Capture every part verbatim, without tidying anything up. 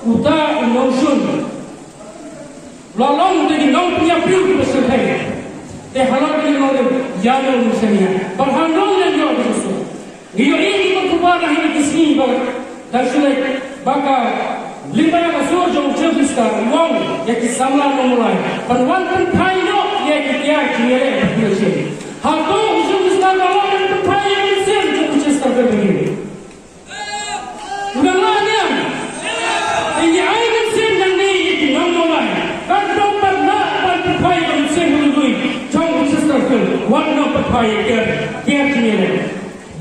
Uta u nongshun la long da ki nongpynïap briew kiba shyrkhei. Te halor kane ka nongrim ïa nongrim sha ngi, bad ha nongrim ïoh ka jingsuk. Ngi ïohi ïa ki khubor ha kine ki sngi ba dang shu leit ba ka lyngba ka sur jong u Chief Minister u ong ïa ki samla nongmolai ban wan pynphai noh ïa ki tiar jingïaleh bad ki lynti. Hato u Chief Minister ka long ban pynphai ïa ki mynsiem jong u Chesterfield King? Uda lah niam. Te ngi ai mynsiem nangne ïa ki nongmolai. Kan dang pat lah ban pynphai ïa ka mynsiem hynriew jong u Chesterfield. Wat nang pynphai ïa ki tiar jingïaleh.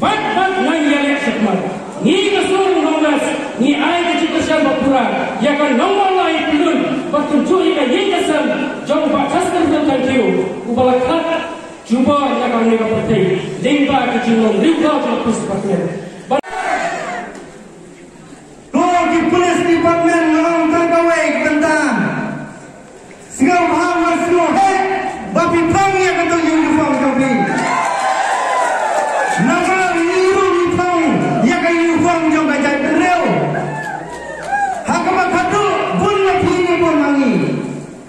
Bad bad ngan ïaleh shakhmat. Ngi ka sur Congress ngi ai ka jingkyrshan ba pura ïa ka nongmolai pyllun bad kumjuh ïa ka ïing ka sem jong u Bah Chesterfield Tynsong uba la khlad jubor ïa kane ka pyrthei lyngba ka jinglong riewkhlaw jong ka police department. Bad ko ki police department nga ong tang kawei ka bynta. Sngewbha wat sngewheh ba phi phong ïa kato ka uniform jong phi. Namar ngi ruh ngi phong ïa ka uniform jong ka jaitbynriew. Ha kaba khatduh bun na phi ngi bun ma ngi.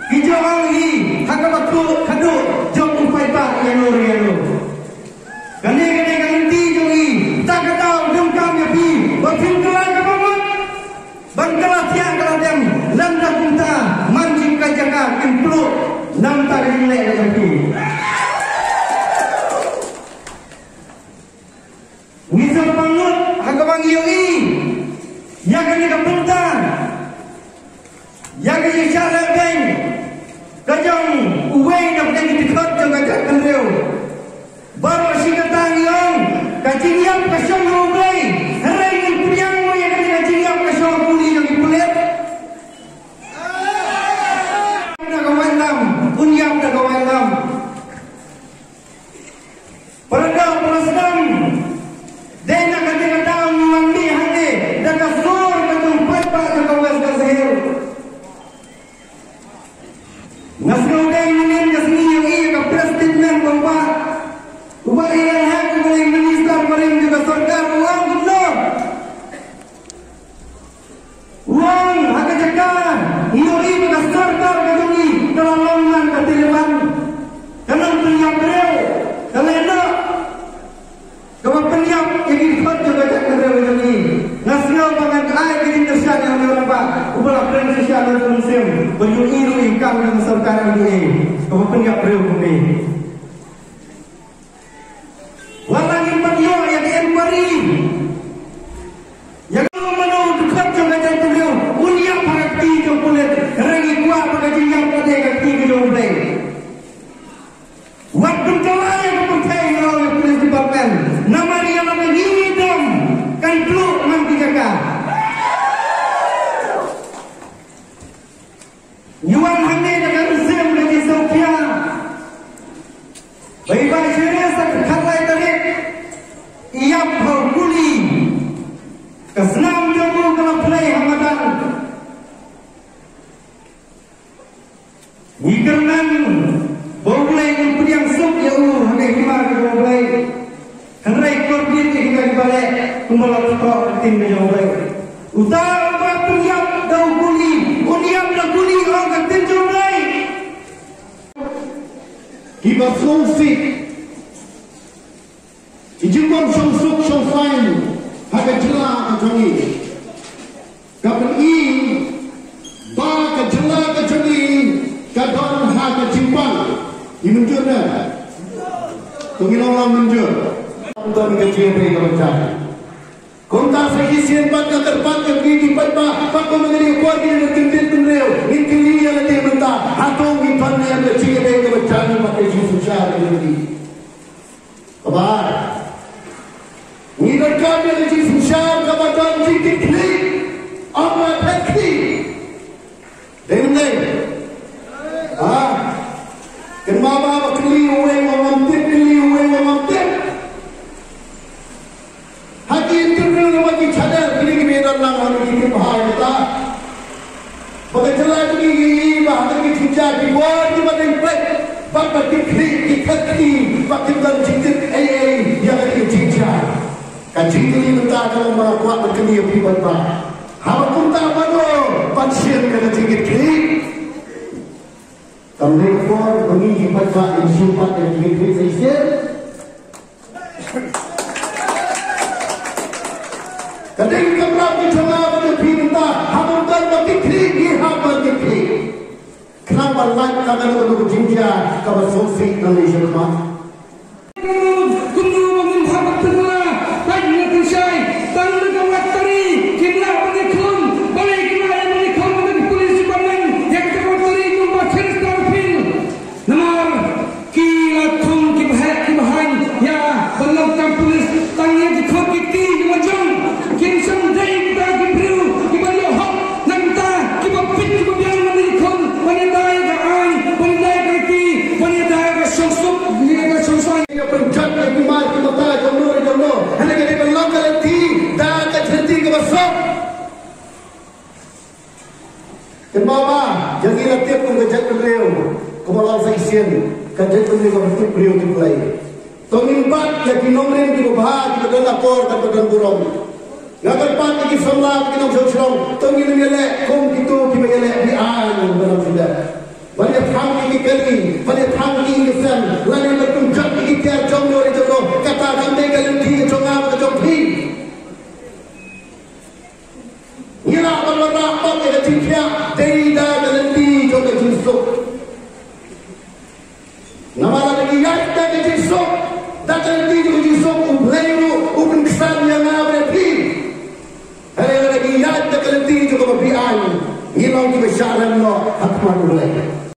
Ki jong ngi ha kaba khatduh jong u paidbah ïano re ïano. Kane kane ka lynti jong ngi, ta ka daw jong kam ïa phi ba phin kylla kaba mut ban kylla thiah kylla dem. Lada kumta man ki ka jaka kin pluh na bynta ka jingleh ka jong phi. Ngi sa pang ngut ha kaba ngi ïohi ïa kane ka bynta. Ïa ka jingshah lehbeiñ ka jong uwei na pdeng ki dkhot jong ka jaitbynriew. Baroh shi katta ngi ong ka jingïap ka shong ha U Blei. Hynrei ngin pdiang mo ïa kane ka jingïap ka shong ha kuli jong ki pulit. Da ka waitlam, un ïap da ka waitlam. Para doh para snam, dei na kata ka daw ngi wan mih hangne da ka sur ka jong u paidbah jong ka West Khasi Hills. Nga sngew dei mynnin ka sngi ïa ka press statement ba u Bah, u Bah Iran Haq uba dei minister barim jong ka sorkar u ong kumno. U ong ha ka jaka ngi ïohi ba ka sorkar ka jong ngi ka la long man ka Taliban. Ka nang pynïap briew, ka lehnoh kaba pynïap ïa ki dkhot jong ka jaitbynriew ka jong ngi. Nga sngew ba ngan ai ka jingkyrshan ïa u rangbah uba la kren shisha na ka mynsiem ba ïohi ruh ïa ka kam jong ka sorkar U D A kaba pynïap briew kumne. Wat la ngim pat ïoh ïa ka inquiry ïa ka mano u dkhot jong ka jaitbynriew un ïap ha ka kti jong pulit. Hynrei ngi kwah ba ka jingïap ka dei ka kti ka jong U Blei. Wat pynkylla ïa ka pyrthei, nga ong ïa police department, namar ïa lada ngi dom kan pluh man ki jaka. Ngi wan hangne da ka mynsiem ka jingsngewkhia. Ba i Bah Sharif sa ka khatlai tarik i ïap ha u kuli. Ka snam jong u ka la pynleit ha madan. Ngi kyrmen ba U Blei un pdiang suk ïa u ha ka hima ka jong U Blei. Hynrei kordit ïa kita kiba leh kumba la pynthok ka ktien ka jong U Blei. Uta uba pynïap da u kuli un ïap da u kuli, ong ka ktien jong U Blei. Kiba sngewsih ki jingbym shong suk shong saiñ ha ka jylla ka jong ngi. Ka pyni ba ka jylla ka jong ngi ka don ha ka jingpang. Ngi mynjur ne? To ngin ong lang mynjur. Don ka jingïadei kaba jai. Kumta sa shisien pat nga kyrpad ïa phi ki paidbah, pat ba mynta ka por ngi dang kyntiew bynriew, ngin kylli ïa lade mynta, hato ngi pan ïa ka jingïadei kaba jai bad ka jingsynshar ka jong ngi. Kaba ar, ngi donkam ïa ka jingsynshar kaba don jingkitkhlieh, ym ba phet khlieh. Dei ne em? Ha? Kynmaw ba, ba kylli uwei u ong ngam tip, kylli uwei u ong ngam tip. Ha ki interview na ki channel kine kiba don lang ha ki tip bha ïa kata. Ba ka jylla jong ngi, ba ha ki jingjia ki bor kiba dang peit, ba ki kit khlieh, ki kit khlieh, ba ki don jingtip ei ei ïa kane ka jingjia. Ka jingkylli mynta ka long ba nga kwah ban kylli ïa phi paidbah. Haba kumta baroh Pat sien ka jingkitkhlieh. Kam dei por ba ngi ki paidbah ngin shu pat ka jingkitkhlieh sa shisien. Ka dei ka kamram ka jong nga bad jong phi mynta, haba don ba kit khlieh ngi hap ban kit khlieh. Khnang ban lait tang kano kano ka jingjia kaba sngewsih nangne shakhmat. Kumno ba ngim hap ban pynkylla, peit na tynshai, tang na ka wat tari kim lah ban ïakhun, balei kim lah ban ïakhun, na ki pulit ki ban nang ïa ka wat tari, kumba Khristan phin. Namar ki la thung kiba heh kiba haiñ ïa ban long kam pulit, tang ïa ki khun ki kti ki ban jong. Kim shym dei kita ki briew kiba ïoh hok, nangta kiba peit kiba biang na ki khun ban ïada ïa ka aiñ, ban ïada ïa ka riti, ban ïada ïa ka shongsuk, ïa ka shongsuk. Ïa pynjot ïa ki mar ki mata jong no jong no. Hynrei ka dei ban long ka lynti da ka jingtip kaba suk. Kynmaw ba ïa ngi la tip kum ka jaitbynriew kaba long sa shisien, ka jaitbynriew kaba tip briew tip Blei. To ngin bat ïa ki nongrim kiba bha kiba don akor bad ba don burom. Nga kyrpad ïa ki samla bad ki nongshong shnong, to ngin ym ïaleh kum kito kiba ïaleh beaiñ ba nongshong shnong. Ban ïathang ïa ki kali, ban ïathang ïa ki sem, lane ban pynjot ïa ki tiar jong no jong no. Kata kam dei ka lynti ka jong nga bad ka jong phi. Ngi lah ban wanrah pat ïa ka jingkhiah dei da ka lynti jong ka jingsuk. Namar lada ngi ïaid da ka jingsuk, da ka lynti jong ka jingsuk, U Blei ruh u pynksan ïa nga bad ïa phi. Hynrei lada ngi ïaid da ka lynti jong kaba beaiñ, ngi long kiba shah rem noh.